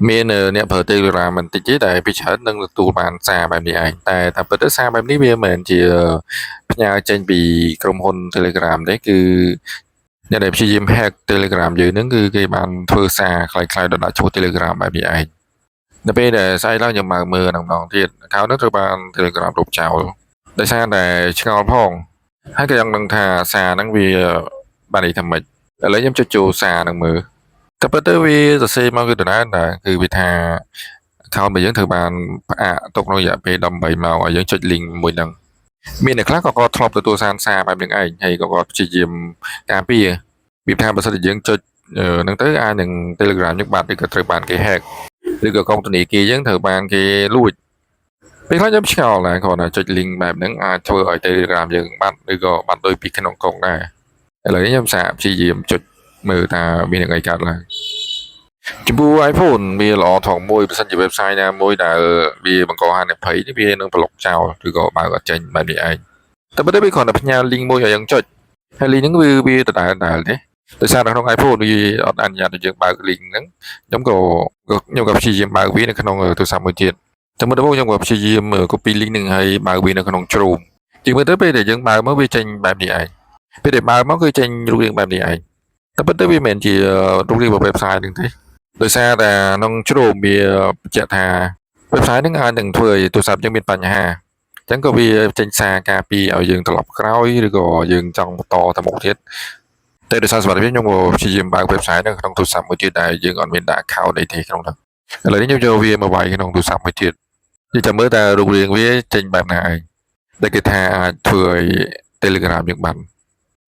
មានអ្នកប្រើ Telegram មិនតិចទេដែលពីច្រើននឹងទទួលបានសារបែបនេះឯងតែតាមពិតទៅសារបែបនេះវាមិនមែនជាផ្ញើចេញពីក្រុមហ៊ុន Telegram ទេគឺអ្នកដែលព្យាយាម hack Telegram យើងហ្នឹងគឺគេបានធ្វើសារคล้ายៗដល់ដាក់ឈ្មោះ Telegram បែបនេះឯងនៅពេលដែលស្អែកឡើងខ្ញុំមកមើលហ្នឹងម្ដងទៀត account ហ្នឹងត្រូវបាន Telegram លុបចោលដោយសារតែឆ្ងល់ផងហើយក៏យ៉ាងដឹងថាសារហ្នឹងវាបានន័យថាម៉េចឥឡូវខ្ញុំចុចចូលសារហ្នឹងមើលតែពិតទៅវាសរសេរមកគឺដដែលដែរគឺវាថា account របស់យើងត្រូវបានផ្អាកទុកក្នុងរយៈពេល18ម៉ោងឲ្យយើងចុច link មួយហ្នឹងមានអ្នកខ្លះក៏គាត់ធ្លាប់ទទួលសារសារបែបហ្នឹងឯងហើយក៏គាត់ព្យាយាមការពារវាថាបើសិនជាយើងចុចហ្នឹងទៅអាចនឹង Telegram យើងបាត់ឬក៏ត្រូវបានគេ hack ឬក៏កុងធនាគារយើងត្រូវបានគេលួចពេលខ្លះខ្ញុំឆ្ងល់ដែរគ្រាន់តែចុច link បែបហ្នឹងអាចធ្វើឲ្យ Telegram យើងបាត់ឬក៏បាត់ដូចពីក្នុងកុងដែរឥឡូវនេះខ្ញុំសាកព្យាយាមចុចមើលថាមានអីកើតឡើងចំពោះ iPhone វាល្អថងមួយបើសិនជា website ណាមួយដែលវាបង្កហានិភ័យនេះវានឹងប្លុកចោលឬក៏បើកអត់ចេញបែបនេះឯងតែបើទៅវាគ្រាន់តែផ្ញើ link មួយឲ្យយើងចុចហើយ link ហ្នឹងវាវាដដែលៗទេដោយសារនៅក្នុង iPhone វាអត់អនុញ្ញាតឲ្យយើងបើក link ហ្នឹងខ្ញុំក៏ព្យាយាមបើកវានៅក្នុងទូរស័ព្ទមួយទៀតតែមុនដំបូងខ្ញុំក៏ព្យាយាម copy link ហ្នឹងហើយបើកវានៅក្នុង Chrome ជាងមើលទៅពេលដែលយើងបើកមកវាចេញបែបនេះឯងពេលដែលបើកមកគឺចេញរូបរាងបែបនេះឯងតែពិតទៅវាមិនមែនជារូបរាងរបស់ website ហ្នឹងទេដោយសារតែក្នុង Chrome វាបញ្ជាក់ថា website ហ្នឹងអាចនឹងធ្វើឲ្យទូរស័ព្ទយើងមានបញ្ហាអញ្ចឹងក៏វាចេញសារការពារឲ្យយើងត្រឡប់ក្រោយឬក៏យើងចង់បន្តទៅមុខទៀតតែដោយសារសុវត្ថិភាពខ្ញុំក៏ព្យាយាមបើក website ហ្នឹងក្នុងទូរស័ព្ទមួយទៀតដែលយើងអត់មានដាក់ account អីទេក្នុងហ្នឹងឥឡូវនេះខ្ញុំយកវាមកវាយក្នុងទូរស័ព្ទមួយទៀតនិយាយចាំមើលតើរូបរាងវាចេញបែបណាឯងដែលគេថាអាចធ្វើឲ្យ Telegram យើងបាន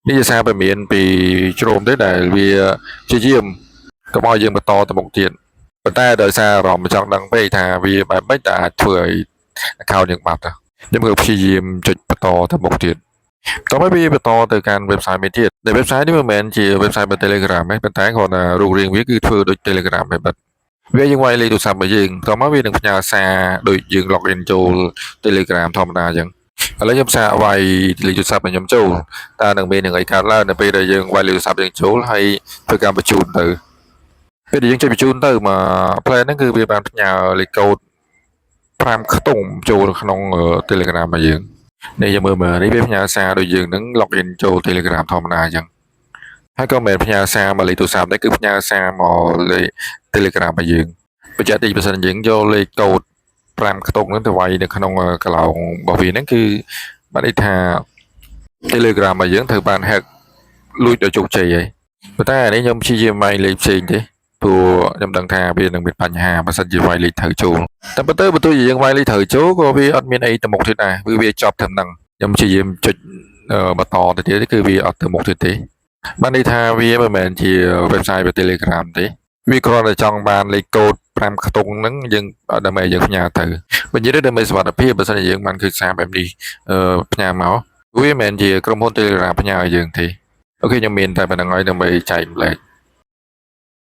នេះជាសារព័ត៌មានពី Chrome ទេដែលវាព្យាយាមកុំឲ្យយើងបន្តទៅមុខទៀតប៉ុន្តែដោយសារអារម្មណ៍ចង់ដឹងពេកថាវាបែបម៉េចដែលអាចធ្វើឲ្យ account យើងបាត់ទៅខ្ញុំក៏ព្យាយាមចុចបន្តទៅមុខទៀតបន្ទាប់មកវាបន្តទៅកាន់ website មួយទៀតដែល website នេះមិនមែនជា website របស់ Telegram ទេប៉ុន្តែគ្រាន់តែរូបរាងវាគឺធ្វើដូច Telegram ឯបាត់វាយើងវាយលេខទូរស័ព្ទរបស់យើងបន្ទាប់មកវានឹងផ្ញើសារដូចយើង log in ចូល Telegram ធម្មតាអញ្ចឹងឥឡូវខ្ញុំសាកវាយលេខទូរស័ព្ទរបស់ខ្ញុំចូលតើនឹងមាននឹងអីកើតឡើងនៅពេលដែលយើងវាយលេខទូរស័ព្ទយើងចូលហើយធ្វើការបញ្ជូនទៅពេលដែលយើងចុចបញ្ជូនទៅមក plan ហ្នឹងគឺវាបានផ្ញើលេខកូដ5ខ្ទង់ចូលក្នុង Telegram របស់យើងនេះយើងមើលមើលនេះវាផ្ញើសារដូចយើងនឹង log in ចូល Telegram ធម្មតាអញ្ចឹងហើយក៏មិនមែនផ្ញើសារមកលេខទូរស័ព្ទទេគឺផ្ញើសារមកលេខ Telegram របស់យើងបញ្ជាក់តិចបើសិនយើងយកលេខកូដ5ខ្ទង់ហ្នឹងទៅវាយនៅក្នុងកន្លោងរបស់វាហ្នឹងគឺបានន័យថា Telegram របស់យើងត្រូវបាន hack លួចដោយជោគជ័យហើយប៉ុន្តែអានេះខ្ញុំព្យាយាមវាយលេខផ្សេងទេព្រោះខ្ញុំដឹងថាវានឹងមានបញ្ហាបើសិនជាវាយលេខត្រូវចូលតែប៉ុន្តែបើទោះជាយើងវាយលេខត្រូវចូលក៏វាអត់មានអីទៅមុខទៀតដែរគឺវាចប់ត្រឹមហ្នឹងខ្ញុំព្យាយាមចុចបន្តទៅទៀតគឺវាអត់ទៅមុខទៀតទេបានន័យថាវាមិនមែនជា website របស់ Telegram ទេវាគ្រាន់តែចង់បានលេខកូដ5ខ្ទង់ហ្នឹងយើងដើម្បីឲ្យយើងផ្ញើទៅបើនិយាយទៅដើម្បីសុវត្ថិភាពបើសិនជាយើងបានឃើញសារបែបនេះអឺផ្ញើមកវាមិនមែនជាក្រុមហ៊ុន Telegram ផ្ញើឲ្យយើងទេOK ខ្ញុំមានតែប៉ុណ្្នឹងហើយដើម្បីចែករំលែក។